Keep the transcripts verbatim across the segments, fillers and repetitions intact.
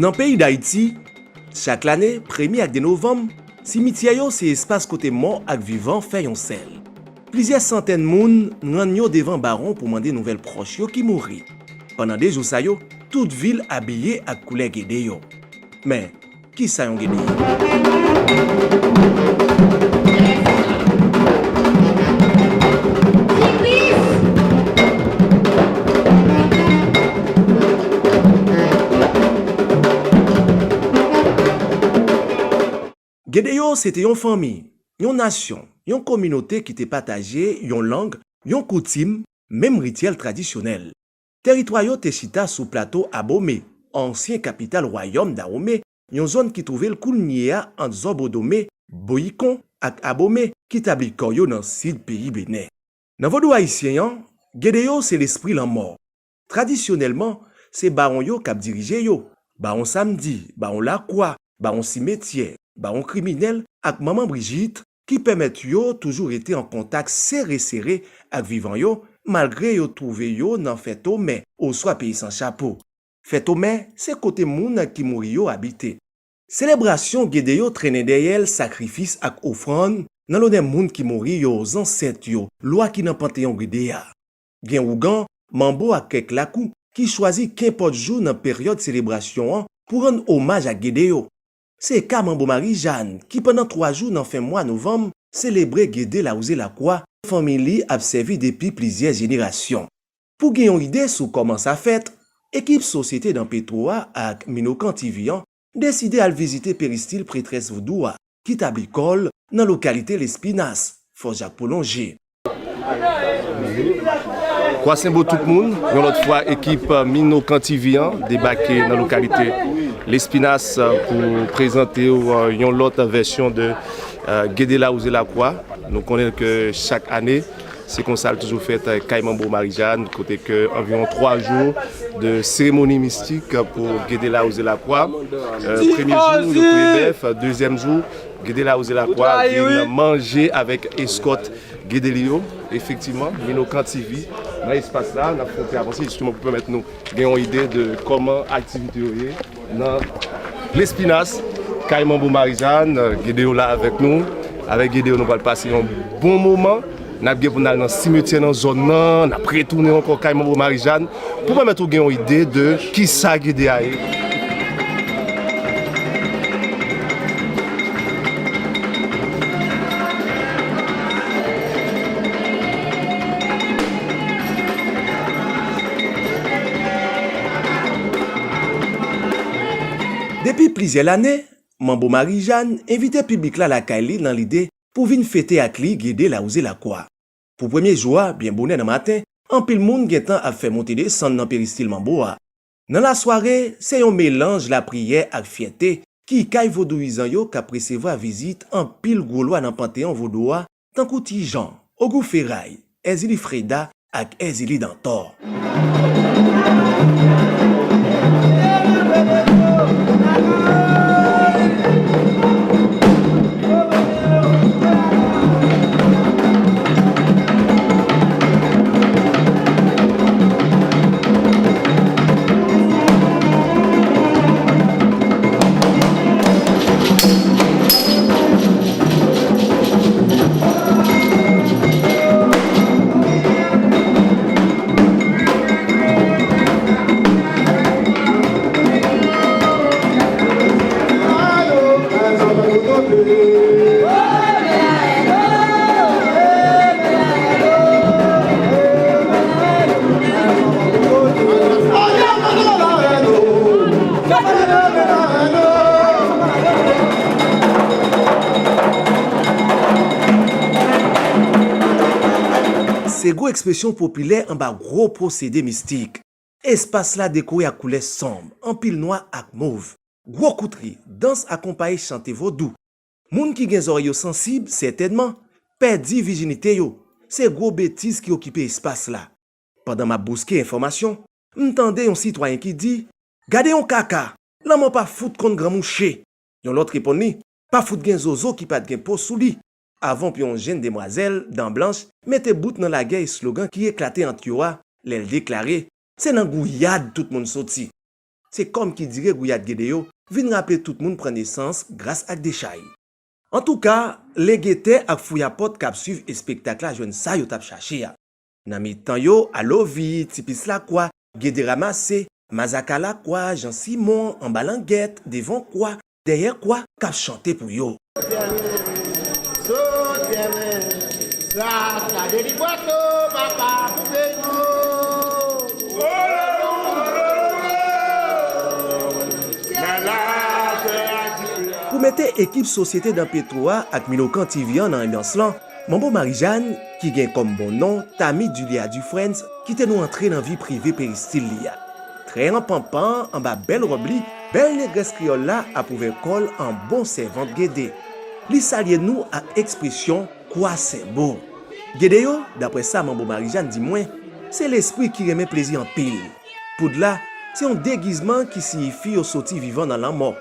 Nan peyi Dayiti, chak lane, premye ak de novanm, simityè yo se espas kote mò ak vivan fè yon sèl. Plizyè santèn moun rann yo devan bawon pou mande nouvèl pwòch yo ki mouri. Pandan de jou sa yo, tout vil abiye ak koulè gede yo. Men, kisa yon gede ye? Gede yo se te yon fanmi, yon nasyon, yon kominote ki te pataje yon lang, yon koutim, menm rityèl tradisyonèl. Teritwa yo te chita sou plato Abomey, ansyen kapital wayòm Dawomey, yon zòn ki twouve l kounye a ant Zòbodòmey, Boyikon ak Abomey ki tabli kò yo nan sid peyi Benen. Nan vodou ayisyen an, gede yo se lespri lanmò. Tradisyonèlman, se bawon yo k ap dirije yo, bawon Samdi, bawon Lakwa, bawon Simetyè, bawon Kriminèl ak manman Brijit, ki pèmèt yo toujou rete an kontak sere sere ak vivan yo, malgre yo twouve yo nan Fètomè oswa Peyi San Chapo. Fètomè se kote moun ki mouri yo abite. Selebrasyon gede yo trennen dèyè l sakrifis ak ofrann nan lonè moun ki mouri yo, zansèt yo, lwa ki nan panteyon gede a. Gen ougan, manbo ak kèk lakou ki chwazi kenpòt jou nan peryòd selebrasyon an pou rann omaj ak gede yo. Se ka manbo Marijàn ki pandan twa jou nan fen mwa novanm selebre gede lawouze lakwa fanmi li ap sèvi depi plizyè jenerasyon. Pou gen yon ide sou kòman sa fèt, ekip Sosyete Dan Petwo a ak Minokan T V an deside al vizite peristil pretrès vodou a ki tabli kò l nan lokalite Lespinas, Fò Jak Pwolonje. Kwasenbo tout moun, yon lòt fwa ekip Minokan T V an debake nan lokalite Lespinas pou prezante w yon lòt vèsyon de gede lawouze lakwa. Nou konnen ke chak ane, se konsa l toujou fèt kay manbo Marijàn, kote ke anviwon twa jou de seremoni mistik pou gede lawouze lakwa. Premye jou, yo touye bèf, dezyèm jou, gede lawouze lakwa vin manje avèk eskòt gede li yo. Efektivman, Minokan T V nan espas la, n ap fè yon ti avanse jisteman pou pèmèt nou gen yon ide de kòman aktivite yo ye nan Lespinas, kay manbo Marijàn. Gede yo la avèk nou. Avèk gede yo, nou pral pase yon bon moman. N ap gen pou n al nan simetyè nan zòn nan, n ap retounen ankò kay manbo Marijàn pou pèmèt ou gen yon ide de kisa gede a ye. Depi plizyè lane, manbo Marijàn envite piblik la lakay li nan lide pou vin fete ak li gede lawouze lakwa. Pou premye jou a, byen bonè nan maten, anpil moun gentan ap fè monte desann nan peristil manbo a. Nan lasware, se yon melanj lapriyè ak fyète ki kay vodouyizan yo k ap resevwa vizit anpil gwo lwa nan panteyon vodou a, tankou Ti Jan, Ogou Feray, Èzili Freda ak Èzili Dantò. Se gwo ekspresyon popilè anba gwo pwosede mistik. Espas la dekore ak koulè sonb, anpil nwa ak mov. Gwo kout ri, dans akonpaye chante vodou. Moun ki gen zòrèy yo sansib, sètènman, pèdi vijinite yo. Se gwo betiz ki okipe espas la. Pandan m ap bouske enfòmasyon, m tande yon sitwayen ki di, "Gade yon kaka! Lanmò pa fout konn granmouche!" Yon lòt reponn li, "Pa fout gen zozo ki pa t gen po sou li." Avan pou yon jenn demwazèl, dan blanch, mete bout nan lagè eslogan ki eklate ant yo a, lè l deklare, "Se nan gouyad tout moun soti." Se kòm ki dire gouyad Gede yo vin raple tout moun pran nesans gras ak dechay. Antouka, legete ak fouyapòt k ap swiv espektak la jwenn sa yo t ap chache a. Nan mitan yo, Alovi, Tipis Lakwa, Gede Ramase, Mazaka Lakwa, Jan Simon, Anba Langèt, Devan Kwa, Dèyè Kwa, k ap chante pou yo. Sot tèren, gras la delibwato, papa pou peyi nou. Pou mete ekip Sosyete Dan Petwo a ak Minokan T V an nan anbyans lan, Manbo Marijàn, ki gen kòm bon non Tami Julia Dufresne, kite nou antre nan vi prive peristil li a. Trè anpanpan, anba bèl wòb li, bèl negrès kreyòl la ap ouvè kò l an bon sèvant Gede. Li salye nou ak ekspresyon kwa senbo. Gede yo, daprè sa Manbo Marijàn di mwen, se lespri ki renmen plezi anpil. Poud la, se yon degizman ki siyifi yo soti vivan nan lanmò.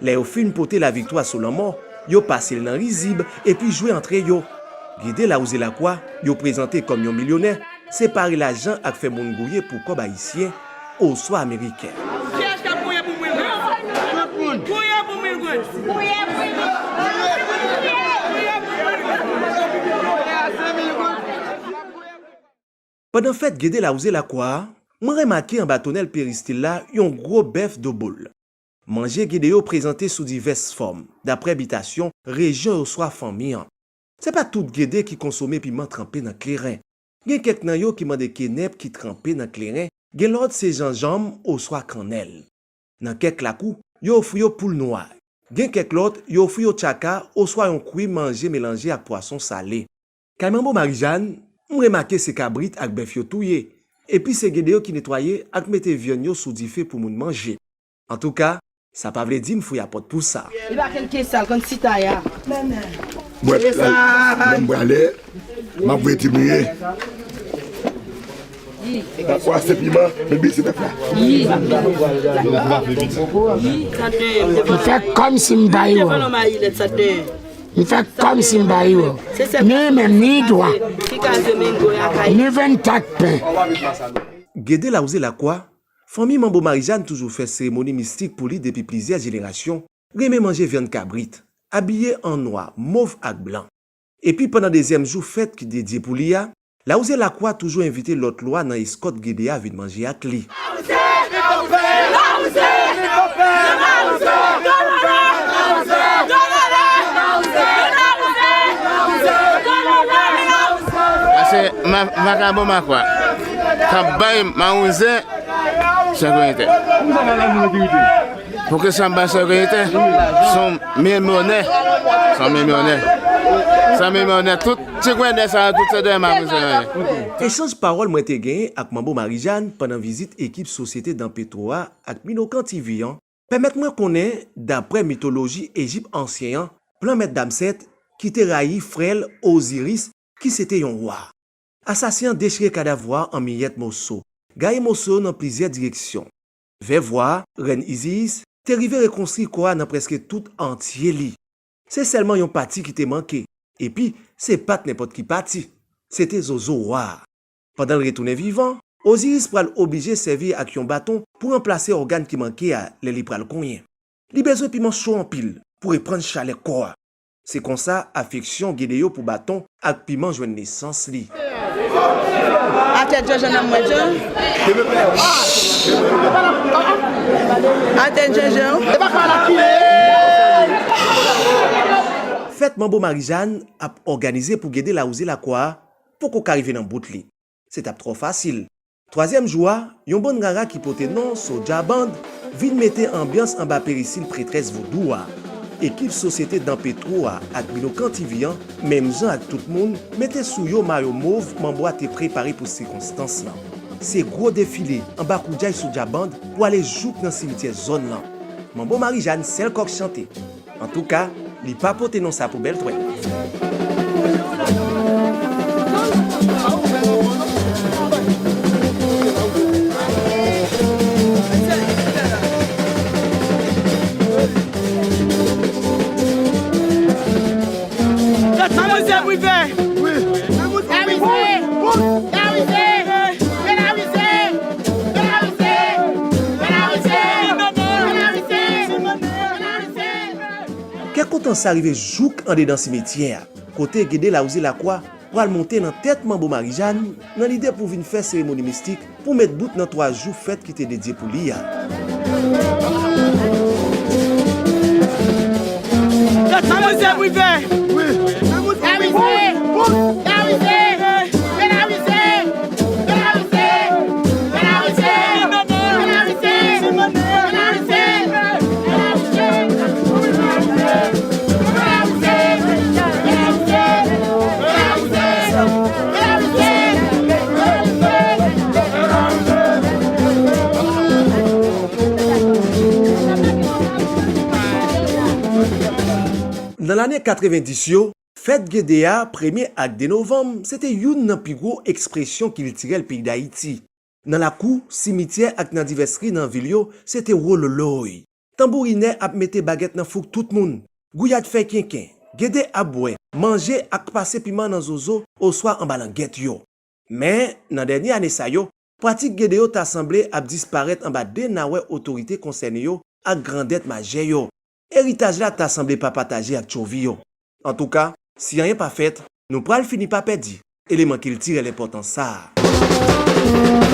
Lè yo fin pote laviktwa sou lanmò, yo pase l nan rizib epi jwe antre yo. Gede Lawouze Lakwa, yo prezante kòm yon milyonè, se pare lajan ak fè moun gouye pou kòb ayisyen oswa ameriken. Kiyès k ap gouye pou mil goud? Gouye pou mil goud. Pandan fèt Gede Lawouze Lakwa a, mwen remake anba tonèl peristil la yon gwo bèf do boul. Manje Gede yo prezante sou divès fòm, daprè bitasyon, rejyon oswa fanmi an. Se pa tout Gede ki konsome piman tranpe nan kleren. Gen kèk nan yo ki mande kenèp ki tranpe nan kleren, gen lòt se janjanm oswa kannèl. Nan kèk lakou, yo ofri yo poul nwa. Gen kèk lòt, yo ofri yo tchaka oswa yon kwi manje melanje ak pwason sale. Kay Manbo Marijàn, m remake se kabrit ak bèf yo touye, epi se Gede yo ki netwaye ak mete vyann yo sou dife pou moun manje. Antouka, sa pa vle di m fouyapòt pou sa. Li pa kenn kesal, konn sitaya. Mwen, mwen prale, m ap voye ti bliye. Dakò, se piman, men bese bèf la. M fè kòmsi m pa yo. M fè kòmsi m pa yo. Ni menm, ni dwa. Ni vennkat pen. Gede Lawouze Lakwa, fanmi Manbo Marijàn toujou fè seremoni mistik pou li depi plizyè jenerasyon, renmen manje vyann kabrit, abiye an nwa, mov ak blan. Epi pandan dezyèm jou fèt ki dedye pou li a, Lawouze Lakwa toujou envite lòt lwa nan eskòt Gede a vin manje ak li. Pase ma-, makabo makwa k ap bay mawouze sekirite. Pou ke sa ba sekirite, se yon milyonè. Se yon milyonè. Se yon milyonè. Tout ti gwendè sa yo, tout se dèyè mawouze yo ye. Echanj pawòl mwen te genyen ak Manbo Marijàn pandan vizit ekip Sosyete Dan Petwo a ak Minokan T V an pèmèt mwen konnen, daprè mitoloji Ejip ansyen an, plan mèt Damsèt ki te rayi frè l Oziris, ki se te yon wa. Asasen an dechire kadav wa a an miyèt moso, gaye moso yo nan plizyè direksyon. Vèv wa a, rèn Iziyis, te rive rekonstwi kò a nan prèske tout antye li. Se sèlman yon pati ki te manke, epi se pa t nenpòt ki pati, se te zozo wa a. Pandan l retounen vivan, Oziris pral oblije sèvi ak yon baton pou ranplase ògàn ki manke a lè li pral konyen. Li bezwen piman cho anpil pou reprann chalè kò a. Se konsa, afeksyon Gede yo pou baton ak piman jwenn nesans li. Atè Djan, Djan nan mwen Djan. Atè Djan, Djan. Fèt Manbo Marijàn ap òganize pou Gede Lawouze Lakwa a poko ka rive nan bout li. Se t ap twò fasil. Twazyèm jou a, yon bann rara ki pote non Soulja Band vin mete anbyans anba peristil pretrès vodou a. Ekip Sosyete Dan Petwo a ak Minokan T V an, menm jan ak tout moun, mete sou yo mayo mov Manbo a te prepare pou sikonstans lan. Se gwo defile anba koudjay Soulja Band pou ale jouk nan simityè zòn lan. Manbo Marijàn sèl kòk chante. Antouka, li pa pote non sa pou bèl twèl. Mademoiselle Privé. Wi. Mademoiselle Privé. Mademoiselle Privé. Kontan sa rive jouk andedan simetyè a, kote Gede Lawouze Lakwa pral monte nan tèt Manbo Marijàn nan lide pou vin fè seremoni mistik pou met bout nan twa jou fèt ki te dedye pou li a. Nan lane katrevendis yo, fèt Gede a, premye ak de novanm, se te youn nan pi gwo ekspresyon kiltirèl peyi Dayiti. Nan lakou, simityè ak nan divès ri nan vil yo, se te wololoy. Tanbourinè ap mete bagèt nan fouk tout moun. Gouyad fè kenken. Gede ap bwè, manje ak pase piman nan zozo oswa anba langèt yo. Men, nan dènye ane sa yo, pratik Gede yo ta sanble ap disparèt anba de nawè otorite konsène yo ak grandèt majè yo. Eritaj la ta sanble pa pataje ak tchovi yo. Antouka, si anyen pa fèt, nou pral fini pa pèdi eleman kiltirèl enpòtan sa a.